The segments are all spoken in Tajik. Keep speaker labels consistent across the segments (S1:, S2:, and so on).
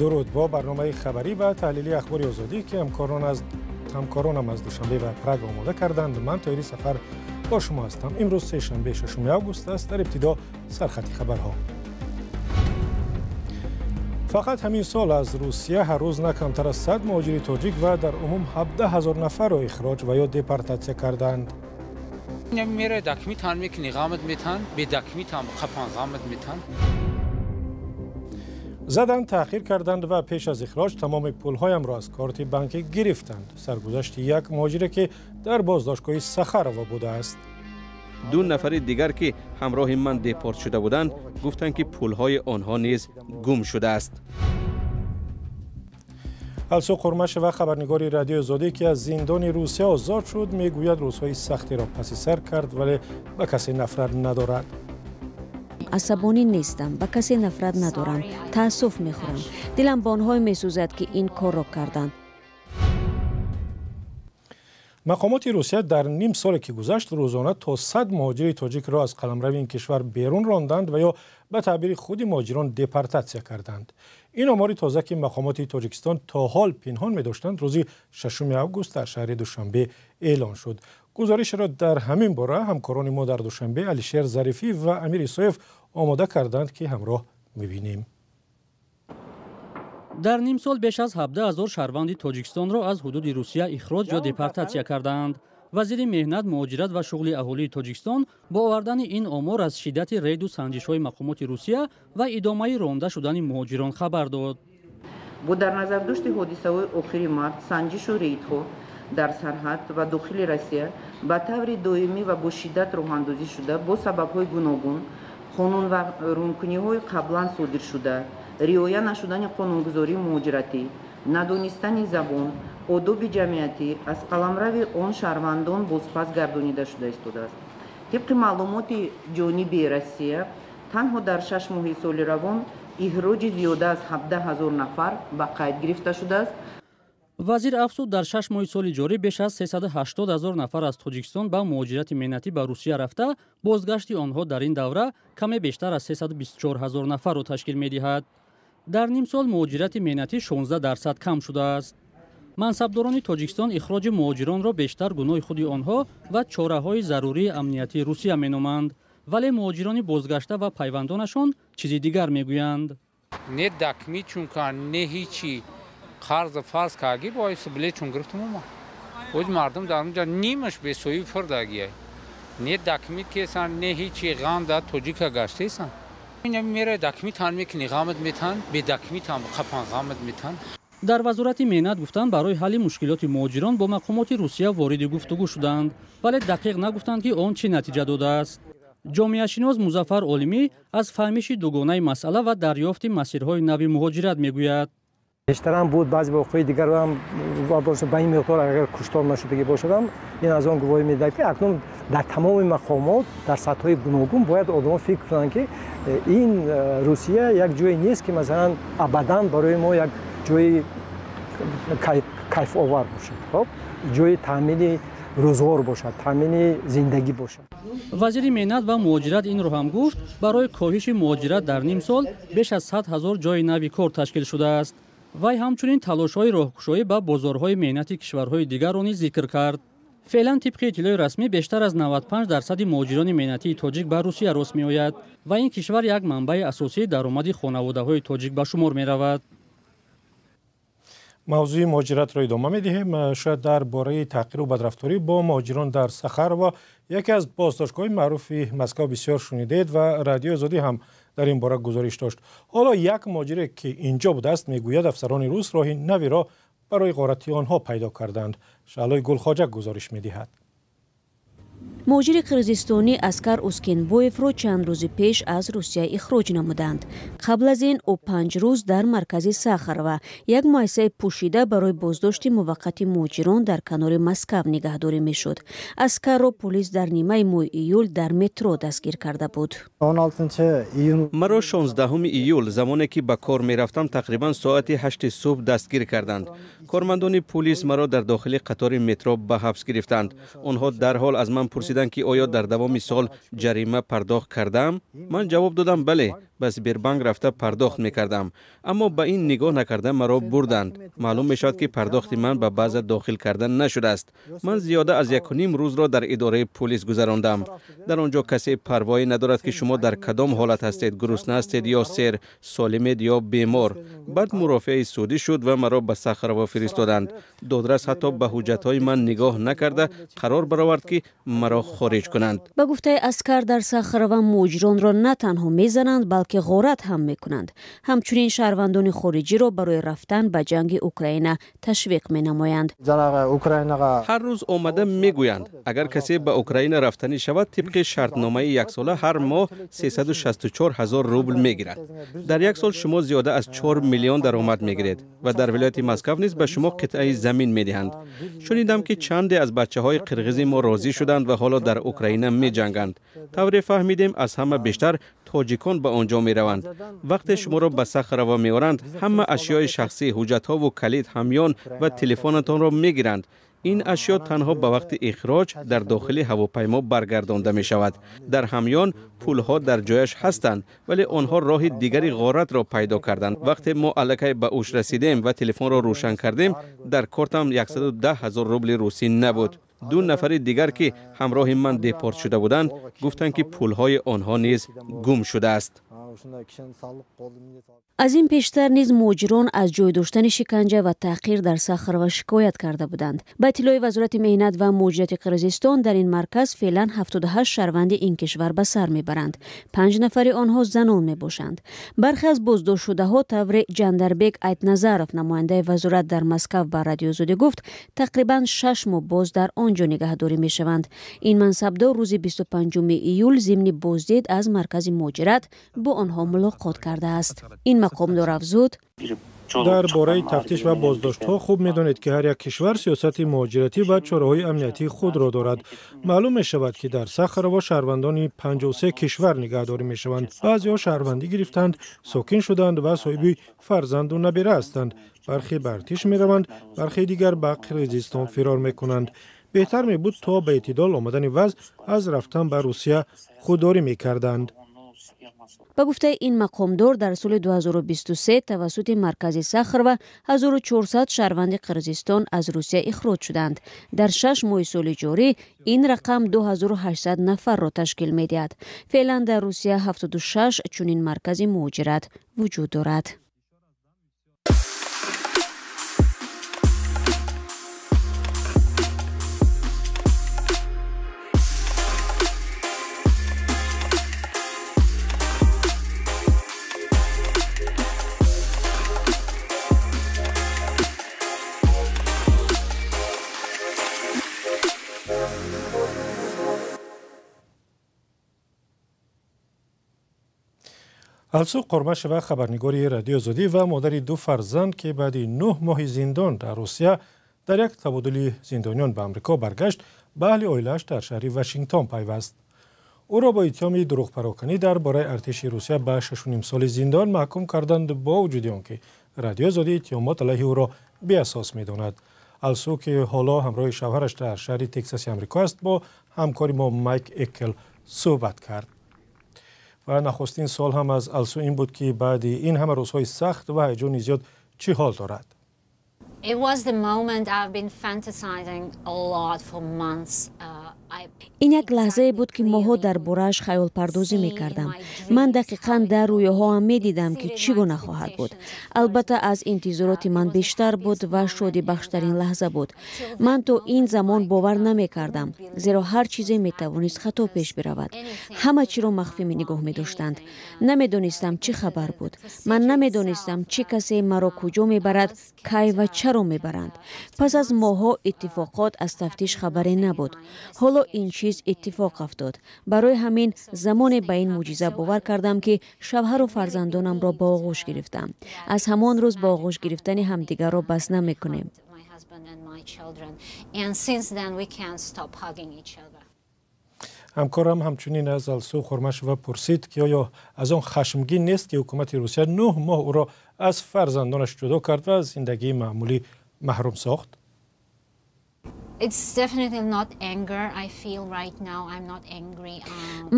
S1: Дуруд бо барномаи хабарӣ ва таҳлилии Ахбори Озодӣ, ки ҳамкоронам аз Душанбе ва Прага омода карданд. Ман Тоҳири Сафар бо шумо ҳастам. Имрӯз сешанбе, 6 август аст. Дар ибтидо сархати хабарҳо. Фақат ҳамин сол аз Русия ҳар рӯз на камтар аз 100 муҳоҷири тоҷик ва дар умум 17 ҳазор нафарро ихроҷ ва ё депортатсия карданд. Заданд, таъхир карданд ва пеш аз ихроҷ тамоми пулҳоямро аз корти бонкӣ гирифтанд. Саргузашти як муҳоҷире, ки дар боздоштгоҳи Сахарово будааст.
S2: Ду нафари дигар, ки ҳамроҳи ман депорт шуда буданд, гуфтанд, ки пулҳои онҳо низ гум шудааст.
S1: Алсу Қурмашева, хабарнигори Радиои Озодӣ, ки аз зиндони Русия озод шуд, мегӯяд рӯзҳои сахтеро паси сар кард, вале ба касе нафрат надорад.
S3: Асабонӣ нестам, ба касе нафрат надорам, таассуф мехӯрам. Дилам ба онҳое месӯзад, ки ин корро карданд.
S1: Мақомоти Русия дар ним соле, ки гузашт, рӯзона то 100 муҳоҷири тоҷикро аз қаламрави ин кишвар берун ронданд ва ё ба таъбири худи муҳоҷирон депортатсия карданд. Ин омори тоза, ки мақомоти Тоҷикистон то ҳол пинҳон медоштанд, рӯзи 6 август дар шаҳри Душанбе эълон шуд. Гузоришро дар ҳамин бора ҳамкорони мо дар Душанбе Алишер Зарифӣ ва Амир Исоев омода карданд, ки ҳамроҳ мебинем.
S4: Дар ним сол беш аз 17 ҳазор шаҳрванди Тоҷикистонро аз ҳудуди Русия ихроҷ ё депортатсия кардаанд. Вазири меҳнат, муҳоҷират ва шуғли аҳолии Тоҷикистон бо овардани ин омор аз шиддати рейду санҷишҳои мақомоти Русия ва идомаи ронда шудани муҳоҷирон хабар дод.
S5: Бо дар назардошти ҳодисаҳои охири март, санҷишу рейдҳо дар сарҳад ва дохили Россия ба таври доимӣ ва бо шиддат роҳандозӣ шуда, бо сабабҳои гуногун қонунвайронкуниҳои қаблан содиршуда, риоя нашудани қонунгузории муҳоҷиратӣ, надонистани забон, одоби ҷамъиятӣ аз қаламрави он шаҳрвандон бозпас гардонида шуда истодааст. Тибқи маълумоти ҷониби Россия, танҳо дар 6 моҳи соли равон ихроҷи зиёда аз 17 ҳазор нафар ба қайд гирифта шудааст.
S4: Вазир афзуд, дар 6 моҳи соли ҷорӣ беш аз 380 ҳазор нафар аз Тоҷикистон ба муҳоҷирати меҳнатӣ ба Русия рафта, бозгашти онҳо дар ин давра каме бештар аз 324 ҳазор нафарро ташкил медиҳад. Дар ним сол муҳоҷирати меҳнатӣ 16% кам шудааст. Мансабдорони Тоҷикистон ихроҷи муҳоҷиронро бештар гуноҳи худи онҳо ва чораҳои зарурии амниятии Русия меноманд, вале муҳоҷирони бозгашта ва пайвандонашон чизи дигар мегӯянд.
S6: Не дакми чункан, не ҳичи қарз фарз карги боиси билетчун гирифтум омад. Оз мардум дар онҷа нимаш бесоҳиб фурдагия. Не дакмит кесан, не ҳичи ғам да тоҷика гаштесан. Мерай дакмитан мекунӣ, ғамат метан, бедакмитан қапан ғамат метан.
S4: Дар вазорати меҳнат гуфтанд, барои ҳалли мушкилоти муҳоҷирон бо мақомоти Русия вориди гуфтугӯ шуданд, вале дақиқ нагуфтанд, ки он чӣ натиҷа додааст. Ҷомеашинос Музаффар Олимӣ аз фаҳмиши дугонаи масъала ва дарёфти масирҳои нави муҳоҷират мегӯяд.
S7: Бештарам буд, баъзе воқеаи дигарам ба ин миқдор агар куштор нашудагӣ бошадам, ин аз он гувоҳӣ медиҳад, ки акнун дар тамоми мақомот дар сатҳҳои гуногун бояд одамон фикр кунанд, ки ин Русия як ҷое нест, ки масалан абадан барои мо як ҷои кайфовар бошад, ҷои таъмини рӯзғор бошад, таъмини зиндагӣ бошад.
S4: Вазири меҳнат ва муҳоҷират инро ҳам гуфт, барои коҳиши муҳоҷират дар ним сол беш аз 100 ҳазор ҷои нави кор ташкил шудааст. Вай ҳамчунин талошҳои роҳкушоӣ ба бозорҳои меҳнати кишварҳои дигарро низ зикр кард. Феълан тибқи иттилои расмӣ бештар аз 95% муҳоҷирони меҳнатии тоҷик ба Русия рост меояд ва ин кишвар як манбаи асосии даромади хонаводаҳои тоҷик ба шумор меравад.
S1: Мавзӯи муҳоҷиратро идома медиҳем. Шояд дар бораи таҳқиру бадрафторӣ бо муҳоҷирон дар Сахарово, яке аз боздоштгоҳҳои маъруфи Москав, бисёр шунидед ва Радиои Озодӣ ҳам дар ин бора гузориш дошт. Ҳоло як муҳоҷире, ки инҷо будааст, мегӯяд афсарони рус роҳи навиро барои ғорати онҳо пайдо карданд. Шаълои Гулхоҷа гузориш медиҳад.
S3: Муҳоҷири қирғизистонӣ Аскар Ускенбоевро чанд рӯзи пеш аз Русия ихроҷ намуданд. Қабл аз ин ӯ 5 рӯз дар маркази Сахарова, як муассисаи пӯшида барои боздошти муваққати муҳоҷирон дар канори Москав нигаҳдорӣ мешуд. Аскарро полис дар нимаи моҳи июл дар метро дастгир карда буд.
S2: Маро 16 июл, замоне ки ба кор мерафтам, тақрибан соати 8 субҳ дастгир карданд. Кормандони пулис маро дар дохили қатори метро ба ҳабс гирифтанд. Онҳо дарҳол аз ман пурсиданд, ки оё дар давоми сол ҷарима пардохт кардаам. Ман ҷавоб додам бале. Ба Сбербанк рафта пардохт мекардам, аммо ба ин нигоҳ накарда маро бурданд. Маълум мешавад, ки пардохти ман ба база дохил карда нашудааст. Ман зиёда аз 1.5 рӯзро дар идораи пулис гузарондам. Дар он ҷо касе парвоӣ надорад, ки шумо дар кадом ҳолат ҳастед, гурусна ҳастед ё сер, солимед ё бемор. Баъд мурофиаи судӣ шуд ва маро ба Сахарово фиристоданд. Додрас ҳатто ба ҳуҷҷатҳои ман нигоҳ накарда қарор баровард, ки маро хориҷ кунанд.
S3: Ба гуфтаи Аскар, дар Сахарова муҳоҷиронро на танҳо мезананд, балки ғорат ҳам мекунанд. Ҳамчунин шаҳрвандони хориҷиро барои рафтан ба ҷанги Украина ташвиқ менамоянд.
S2: Ҳар рӯз омада мегӯянд, агар касе ба Украина рафтанӣ шавад, тибқи шартномаи яксола ҳар моҳ 364 ҳазор рубл мегирад. Дар як сол шумо зиёда аз 4 миллион даромад мегиред ва дар вилояти Москав низ ба шумо қитъаи замин медиҳанд. Шунидам, ки чанде аз бачаҳои қирғизи мо розӣ шуданд ва ҳоло дар Украина меҷанганд. Тавре фаҳмидем, аз ҳама бештар тоҷикон ба он ҷо мераванд. Вақте шуморо ба Сахарово меоранд, ҳама ашёи шахсӣ, ҳуҷҷатҳову калид, ҳамён ва телефонатонро мегиранд. Ин ашё танҳо ба вақти ихроҷ дар дохили ҳавопаймо баргардонда мешавад. Дар ҳамён пулҳо дар ҷояш ҳастанд, вале онҳо роҳи дигари ғоратро пайдо карданд. Вақте мо аллакай ба Уш расидем ва телефонро рӯшан кардем, дар кортам 110 ҳазор рубли русӣ набуд. Ду нафари дигар, ки ҳамроҳи ман депорт шуда буданд, гуфтанд, ки пулҳои онҳо низ гум шудааст.
S3: Аз ин пештар низ муҳоҷирон аз ҷой доштани шиканҷа ва таҳқир дар Сахарова шикоят карда буданд. Ба иттилои Вазорати меҳнат ва муҳоҷирати Қирғизистон, дар ин марказ феълан 78 шаҳрванди ин кишвар ба сар мебаранд. 5 нафари онҳо занон мебошанд. Бархе аз боздоштшудаҳо, тавре Ҷандарбек Айтназаров, намояндаи вазорат дар Москав, ба Радиои Озодӣ гуфт, тақрибан 6 моҳ боз дар он ҷо нигаҳдорӣ мешаванд. Ин мансабдор рӯзи 25 июл зимни боздид аз маркази муҳоҷират бо онҳо мулоқот кардааст. Ин мақомдор афзуд:
S1: Дар бораи тафтиш ва боздоштҳо хуб медонед, ки ҳар як кишвар сиёсати муҳоҷиратӣ ва чораҳои амниятии худро дорад. Маълум мешавад, ки дар Сахарово шаҳрвандони 53 кишвар нигаҳдорӣ мешаванд. Баъзеҳо шаҳрвандӣ гирифтанд, сокин шуданд ва соҳиби фарзанду набира ҳастанд. Бархе ба артиш мераванд, бархе дигар ба Қирғизистон фирор мекунанд. Беҳтар мебуд, то ба эътидол омадани вазъ аз рафтан ба Русия худдорӣ мекарданд.
S3: Ба гуфтаи ин мақомдор, дар соли 2023 тавассути маркази Сахарова 1400 шаҳрванди Қирғизистон аз Русия ихроҷ шуданд. Дар 6 моҳи соли ҷорӣ ин рақам 2800 нафарро ташкил медиҳад. Феълан дар Русия 76 чунин маркази муҳоҷират вуҷуд дорад.
S1: Алсу Қурмашева, хабарнигори Радиои Озодӣ ва модари ду фарзанд, ки баъди 9 моҳи зиндон дар Русия дар як табодули зиндониён ба Амрико баргашт, ба аҳли оилааш дар шаҳри Вашингтон пайваст. Ӯро бо иттиҳоми дурӯғпароканӣ дар бораи артиши Русия ба 6.5 соли зиндон маҳкум карданд, бо вуҷуди он ки Радиои Озодӣ иттиҳомот алайҳи ӯро беасос медонад. Алсу, ки ҳоло ҳамроҳи шавҳараш дар шаҳри Тексаси Амрико аст, бо ҳамкори мо Майк Экел суҳбат кард. Ва нахустин суол ҳам аз Алсу ин буд, ки баъди ин ҳама рӯзҳои сахт ва ҳаяҷони зиёд чӣ ҳол дорад.
S8: It was the moment I've been fantasizing a lot for months.
S3: Ин як лаҳзае буд, ки моҳҳо дар борааш хаёлпардозӣ мекардам. Ман дақиқан дар рӯёҳоам медидам, ки чӣ гуна хоҳад буд. Албатта, аз интизороти ман бештар буд ва шодибахштарин лаҳза буд. Ман то ин замон бовар намекардам, зеро ҳар чизе метавонист хато пеш биравад. Ҳама чиро махфӣ нигоҳ медоштанд. Намедонистам, чӣ хабар буд. Ман намедонистам, чӣ касе маро куҷо мебарад, кай ва чаро мебаранд. Пас аз моҳҳо иттифоқот аз тафтиш хабаре набуд. Ҳоло ин чиз иттифоқ афтод. Барои ҳамин замоне ба ин мӯъҷиза бовар кардам, ки шавҳару фарзандонамро ба оғӯш гирифтам. Аз ҳамон рӯз ба оғӯш гирифтани ҳамдигарро бас намекунем.
S1: Ҳамкорам ҳамчунин аз Алсу Хурмашева пурсид, ки оё аз он хашмгин нест, ки ҳукумати Русия 9 моҳ ӯро аз фарзандонаш ҷудо кард ва аз зиндагии маъмулӣ маҳрум сохт.
S8: It's definitely not anger I feel right now. I'm not angry.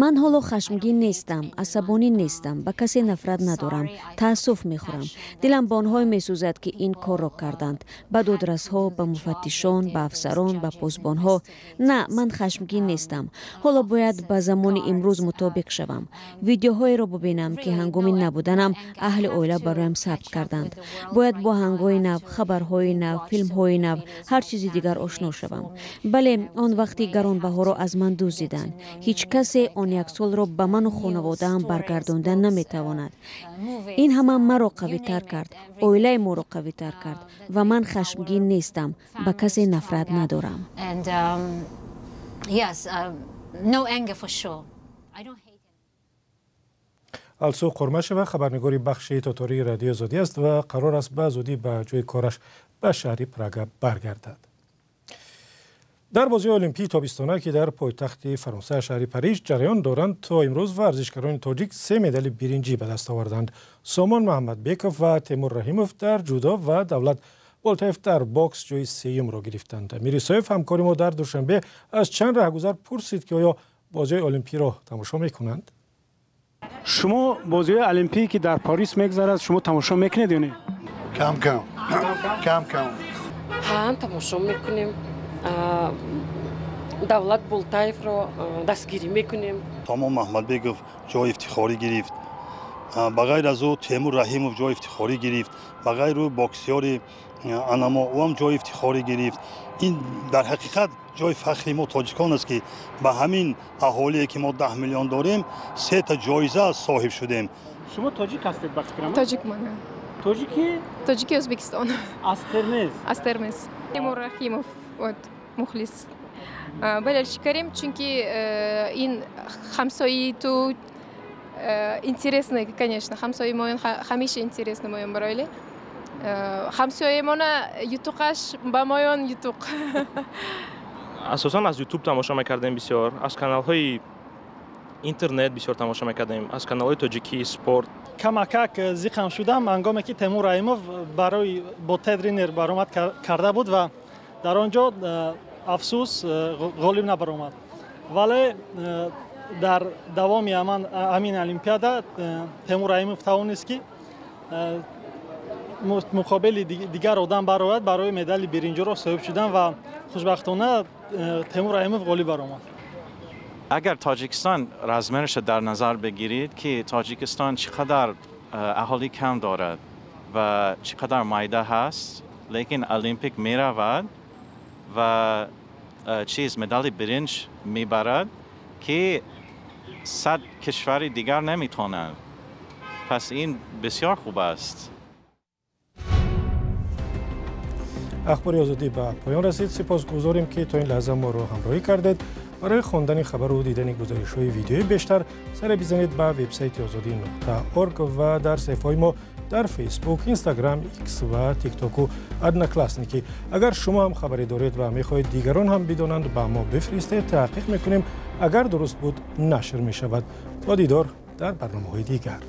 S3: Ман ҳоло хашмгин нестам, асабонӣ нестам, ба касе нафрат надорам, таассуф мехӯрам. Дилам ба онҳое месӯзад, ки ин корро карданд, ба додрасҳо, ба муфаттишон, ба афсарон, ба посбонҳо. На, ман хашмгин нестам. Ҳоло бояд ба замони имрӯз мутобиқ шавам, видеоҳоеро бубинам, ки ҳангоми набуданам аҳли оила бароям сабт карданд. Бояд бо оҳангҳои нав, хабарҳои нав, филмҳои нав, ҳар чизи дигар ошно шавам. Бале, он вақти гаронбаҳоро аз ман дуздиданд. Ҳеҷ касе он як солро ба ману хонаводаам баргардонда наметавонад. Ин ҳама маро қавитар кард, оилаи моро қавитар кард ва ман хашмгин нестам, ба касе нафрат надорам.
S8: And yes, no anger for sure. I don't hate.
S1: Алсу Қурмашева хабарнигори бахши тотории Радиои Озодӣ аст ва қарор аст ба зудӣ ба ҷои кораш, ба шаҳри Прага баргардад. Дар бозиҳои олимпии тобистона, ки дар пойтахти Фаронса, шаҳри Париж ҷараён доранд, то имрӯз варзишгарони тоҷик се медали биринҷӣ ба даст оварданд. Сомон Муҳаммадбеков ва Темур Раҳимов дар ҷудо ва Давлат Болтаев дар бокс ҷои сеюмро гирифтанд. Амир Исоев, ҳамкори мо дар Душанбе, аз чанд раҳгузар пурсид, ки оё бозиҳои олимпиро тамошо мекунанд.
S9: Шумо бозиҳои олимпӣ, ки дар Парис мегузарад, шумо тамошо мекунед ё не?
S10: Кам кам, кам кам.
S11: Ҳа, тамошо мекунем. Давлат Болтаевро дастгирӣ мекунем.
S10: Сомон Маҳмадбеков ҷои ифтихорӣ гирифт. Ба ғайр аз ӯ Темур Раҳимов ҷои ифтихорӣ гирифт. Ба ғайр ӯ боксёри анамо, ӯ ҳам ҷои ифтихорӣ гирифт. Ин дар ҳақиқат ҷои фахри мо тоҷикон аст, ки ба ҳамин аҳолие, ки мо 10 миллион дорем, сета ҷоиза соҳиб шудем.
S9: Шумо тоҷик ҳастед, ба фикрам?
S12: Тоҷикман.
S9: Тоҷики?
S12: Тоҷики Ӯзбекистон.
S9: Аз Термез?
S12: Аз Термез. Темур Рахимов, вот, мухлис. Болельщик карем, чунки ин ҳамсояи ту интересно, конечно, ҳамсояи моён ҳамеша интересно моён бароили. Ҳамсояемона ютуқаш ба моён ютуқ.
S13: Асосан аз Ютуб тамошо мекардем бисёр, аз каналҳои интернет бисёр тамошо мекардем, аз каналҳои тоҷикии спорт.
S14: Камакак зиқам шудам, ҳангоме ки Темур Раҳимов барои бо Тед Ринер баромад карда буд ва дар он ҷо, афсӯс, ғолиб набаромад. Вале дар давоми ҳамин олимпиада Темур Раҳимов тавонист, ки муқобили дигар одам барояд, барои медали биринҷиро соҳиб шудан ва хушбахтона Темур Раҳимов ғолиб баромад.
S15: Агар Тоҷикистон размераш дар назар бигиред, ки Тоҷикистон чӣ қадар аҳолӣ кам дорад ва чӣ қадар майда ҳаст, лекин олимпик меравад ва чиз медали биринҷ мебарад, ки 100 кишвари дигар наметавонанд. Пас ин бисёр хуб аст.
S1: Ахбори Озодӣ ба поён расид. Сипосгузорем, ки то ин лаҳза моро ҳамроҳӣ кардед. Барои хондани хабару дидани гузоришҳои видеои бештар саре бизанед ба вебсайти озодӣ.орг ва дар саҳифаҳои мо дар Фейсбук, Инстаграм, Икс ва Тиктоку Одноклассники. Агар шумо ҳам хабаре доред ва мехоҳед дигарон ҳам бидонанд, ба мо бифиристед, таҳқиқ мекунем, агар дуруст буд, нашр мешавад. То дидор дар барномаҳои дигар.